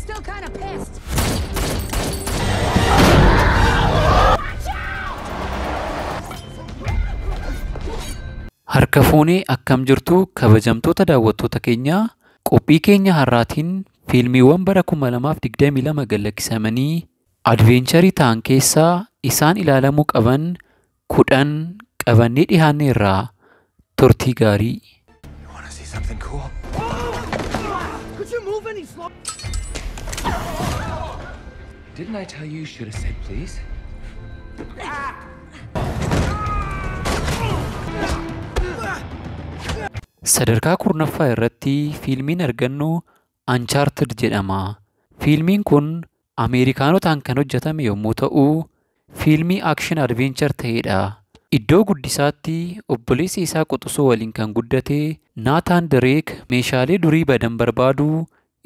still kind of pissed. Harka fuunee akkam jirtu kabajamtoota daawwattoota keenyaa, qophii keenya har'aatiin fiilmiiwwan bara 2022 gad-lakkisamanii advencharii ta'an keessaa isaan ilaalamuu qaban 10 qabannee dhiyaanneerra. Turtii gaarii. You want to see something cool? Could you move any slower? Didn't I tell you you should have said please? Sadarkaa 10ffaa irratti fiilmiin argannu Uncharted jedhama. Fiilmiin kun Ameerikaanotaan kan hojjetame yommuu ta'u, fiilmii action adventure ta'edha. Iddoo guddisaatti obboleessa isaa quxisuu waliin kan guddate Naataan Direek meeshaalee durii badan barbaadu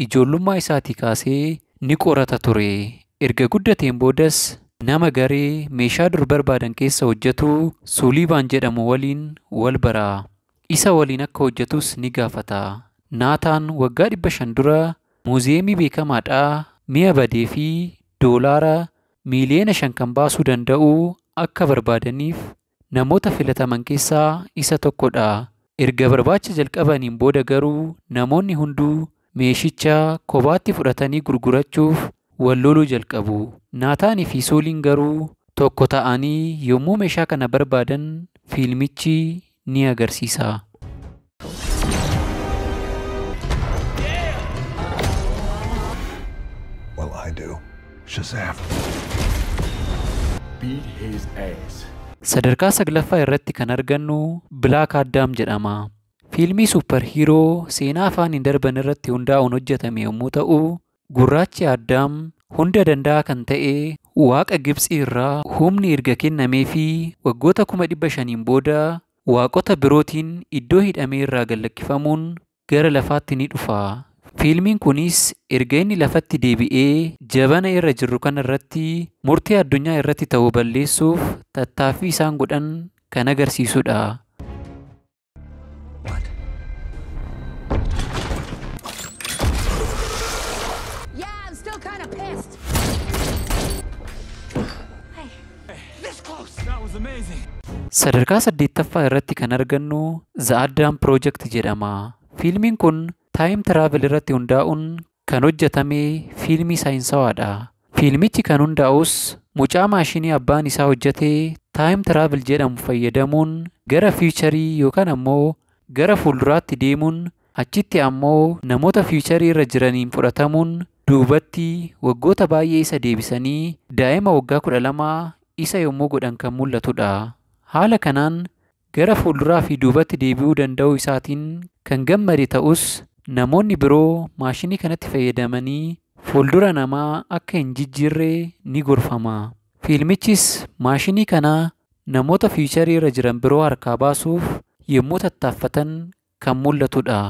ijoollummaa isaatii kaasee ni qorata ture. Erga guddateen boodas nama garee meeshaa dur barbaadan keessa hojjetu Suliivaan jedhamu waliin wal bara. Isa waliin akka hojjetus ni gaafata. Naataan waggaa 500 dura muuziyeemii beekamaadhaa mi'a badee fi doolaara miiliyoona 5 kan baasuu danda'u akka barbaadaniif namoota filataman keessaa isa tokkodha. Erga barbaacha jalqabaniin booda garuu namoonni hunduu meeshicha kophaatti fudhatanii gurgurachuuf wal loluu jalqabu. Naataanii fi Suuliin garuu tokko ta'anii yommuu meeshaa kana barbaadan fiilmichi ni agarsiisa. Well, I do. Shazam. Beat his ass. Sadarkaa 9ffaa irratti kan argannu Black Adam jedhama. Fiilmii suupper hiiroo seenaa afaan hin darban irratti hundaa'uun hojjetame yommuu ta'u, gurraachi Addaam hunda danda'aa kan ta'e waaqa Gibxii irraa humni erga kennamee fi waggoota 500,000 booda waaqota birootiin iddoo hidhamee irraa gad-lakkifamuun gara lafaatti ni dhufa. Fiilmiin kunis erga inni lafatti deebi'ee jabana irra jirru kana irratti murtii addunyaa irratti ta'u balleessuuf tattaaffii isaan godhan kan agarsiisudha. What? Yeah, I'm still kind of pissed. Hey. This close! That was amazing. Sadarkaa 8ffaa irratti kan argannu The Adam Project jedhama. Fiilmiin kun time travel irratti hundaa'uun kan hojjetame fiilmii saayinsawaadha. Fiilmichi kan hundaa'us mucaa maashinii abbaan isaa hojjete time travel jedhamu fayyadamuun gara fiicharii yookaan ammoo gara fuulduraatti deemuun achitti ammoo namoota fiicharii irra jiraniin fudhatamuun duubatti waggoota baay'ee isa deebisanii daa'ima waggaa 12 isa yommuu godhan kan mul'atudha. Haala kanaan gara fuulduraa fi duubatti deebi'uu danda'uu isaatiin kan gammade ta'us namoonni biroo maashinii kanatti fayyadamanii fuuldura namaa akka hin jijjiirre ni gorfama. Fiilmichis maashinii kana namoota fiicharii irra jiran biroo harkaa baasuuf yommuu tattaaffatan kan mul'atudha.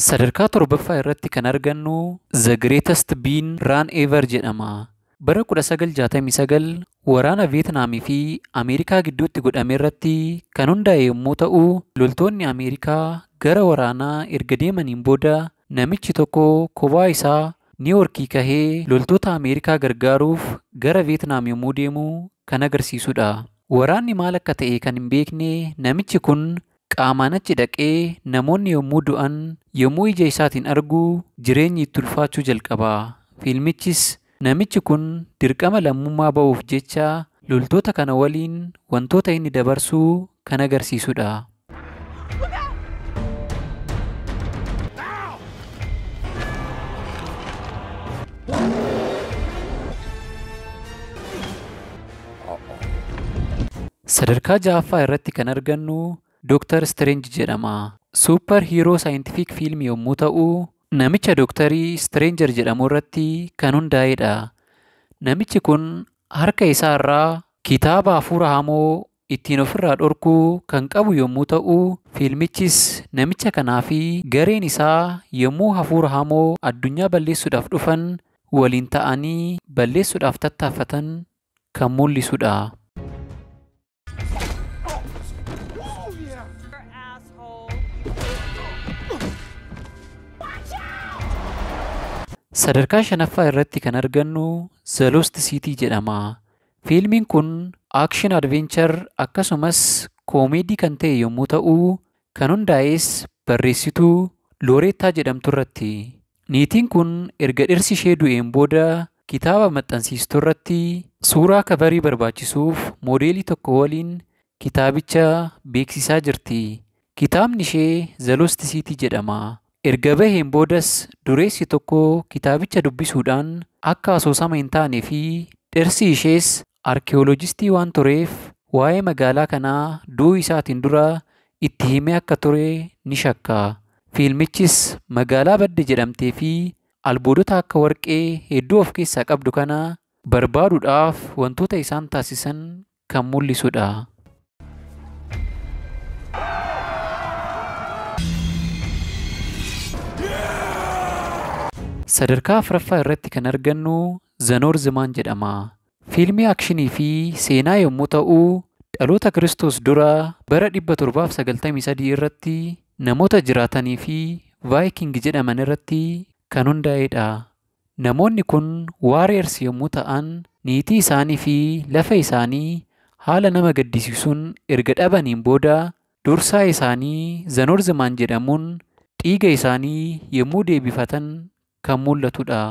Sadarkaa 7ffaa irratti kan argannu The Greatest Bean Run Ever jedhama. Bara 1969 waraana Veetnaamii fi Ameerikaa gidduutti godhame irratti kan hundaa'e yommuu ta'u, loltoonni Ameerikaa gara waraanaa erga deemaniin booda namichi tokko kophaa isaa Niiwoorkii kahee loltoota Ameerikaa gargaaruuf gara Veetnaam yommuu deemu kan agarsiisudha. Waraanni maal akka ta'e kan hin beekne namichi kun qaamaan achi dhaqee namoonni yommuu du'an yommuu ija isaatiin argu jireenyi itti ulfaachuu jalqaba. Fiilmichis namichi kun dirqama lammummaa ba'uuf jecha loltoota kana waliin wantoota inni dabarsu kan agarsiisudha. Sadarkaa 6ffaa irratti kan argannu Doctor Strange jedhama. Suupper hiiroo saayintifik fiilmii yommuu ta'u, namicha Dooktarii Stranger jedhamu irratti kan hundaa'edha. Namichi kun harka isaa irraa kitaaba hafuura hamoo ittiin ofirraa dhorkuu kan qabu yommuu ta'u, fiilmichis namicha kanaa fi gareen isaa yommuu hafuura hamoo addunyaa balleessuudhaaf dhufan waliin ta'anii balleessuudhaaf tattaaffatan kan mul'isudha. Sadarkaa shanaffaa irratti kan argannu The Lost City jedhama. Fiilmiin kun action adventure akkasumas koomeedii kan ta'e yommuu ta'u, kan hundaa'es barreessituu Looreettaa jedhamtu irratti. Niitiin kun erga dhirsi ishee du'een booda kitaaba maxxansiistuu irratti suuraa kabarii barbaachisuuf moodeelii tokko waliin kitaabicha beeksisaa jirti. Kitaabni ishee The Lost City jedhama. Erga baheen boodas dureessi tokko kitaabicha dubbisuudhaan akka asoosama hin taanee fi dhirsi ishees arkiyooloojistii waan tureef waa'ee magaalaa kanaa du'uu isaatiin dura itti himee akka ture ni shakka. Fiilmichis magaalaa badde jedhamtee fi albuudota akka warqee hedduu of keessaa qabdu kana barbaaduudhaaf wantoota isaan taasisan kan mul'isudha. Sadarkaa afuraffaa irratti kan argannu The Northman jedhama. Fiilmii akshinii fi seenaa yommuu ta'u, dhaloota Kiristoos dura bara 793 irratti namoota jiraatanii fi Vaayiking jedhaman irratti kan hundaa'edha. Namoonni kun Warriors yommuu ta'an, niitii isaanii fi lafa isaanii haala nama gaddisiisuun erga dhabaniin booda dursaa isaanii The Northman jedhamuun dhiiga isaanii yommuu deebifatan kan mul'atudha.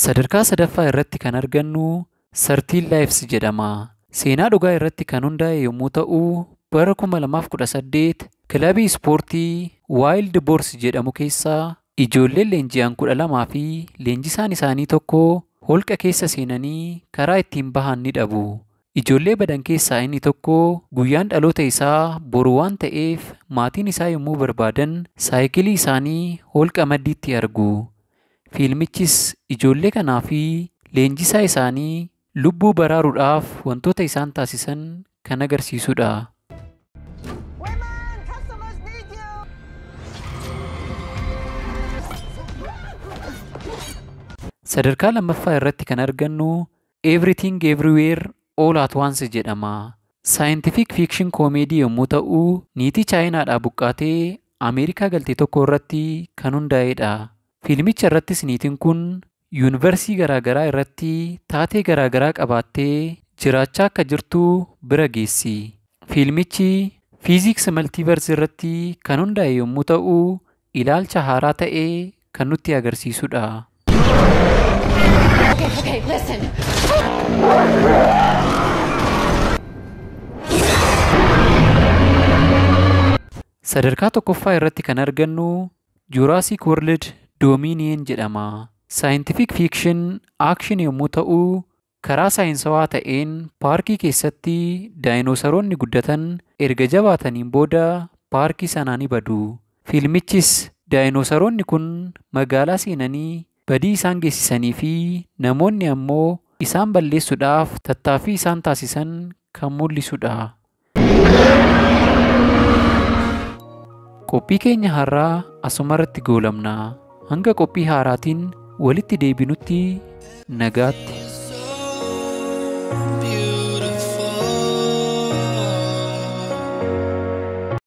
Sadarkaa sadaffaa irratti kan argannu 13 Lives jedhama. Seenaa dhugaa irratti kan hundaa'e yommuu ta'u, bara 2018 kilabii ispoortii Wild Boars jedhamu keessaa ijoolleen leenji'an 12 fi leenjisaan isaanii tokko holqa keessa seenanii karaa ittiin bahan ni dhabu. Ijoollee badan keessaa inni tokko guyyaan dhaloota isaa boru waan ta'eef maatiin isaa yommuu barbaadan saayikilii isaanii holqa maddiitti argu. Fiilmichis ijoollee kanaa fi leenjisaa isaanii lubbuu baraaruudhaaf wantoota isaan taasisan kan agarsiisudha. Women, customers need you. Sadarkaa lammaffaa irratti kan argannu Everything Everywhere All at Once jedhama. Scientific fiction comedy yommuu ta'u, niitii Chaayinaadhaa buqqaatee Ameerikaa galte tokko irratti kan hundaa'edha. Fiilmicha irrattis niitiin kun yuunivarsii garaagaraa irratti taatee garaagaraa qabaattee jiraachaa akka jirtu bira geessi. Fiilmichi fiiziks maltiivarsi irratti kan hundaa'e yommuu ta'u, ilaalcha haaraa ta'e kan nutti agarsiisudha. Okay, okay, listen. Sadarkaa tokkoffaa irratti kan argannu Jurassic World Dominion jedhama. Scientific fiction action yommuu ta'u, karaa saayinsawaa ta'een paarkii keessatti daayinoosaroonni guddatan erga jabaataniin booda paarkii sanaa ni badu. Fiilmichis daayinoosaroonni kun magaalaa seenanii badii isaan geessisanii fi namoonni ammoo isaan balleessuudhaaf tattaaffii isaan taasisan kan mul'isudha. Qophii keenya har'aa asuma irratti goolabna. Hanga qophii haaraatiin walitti deebinutti nagaatti. So beautiful.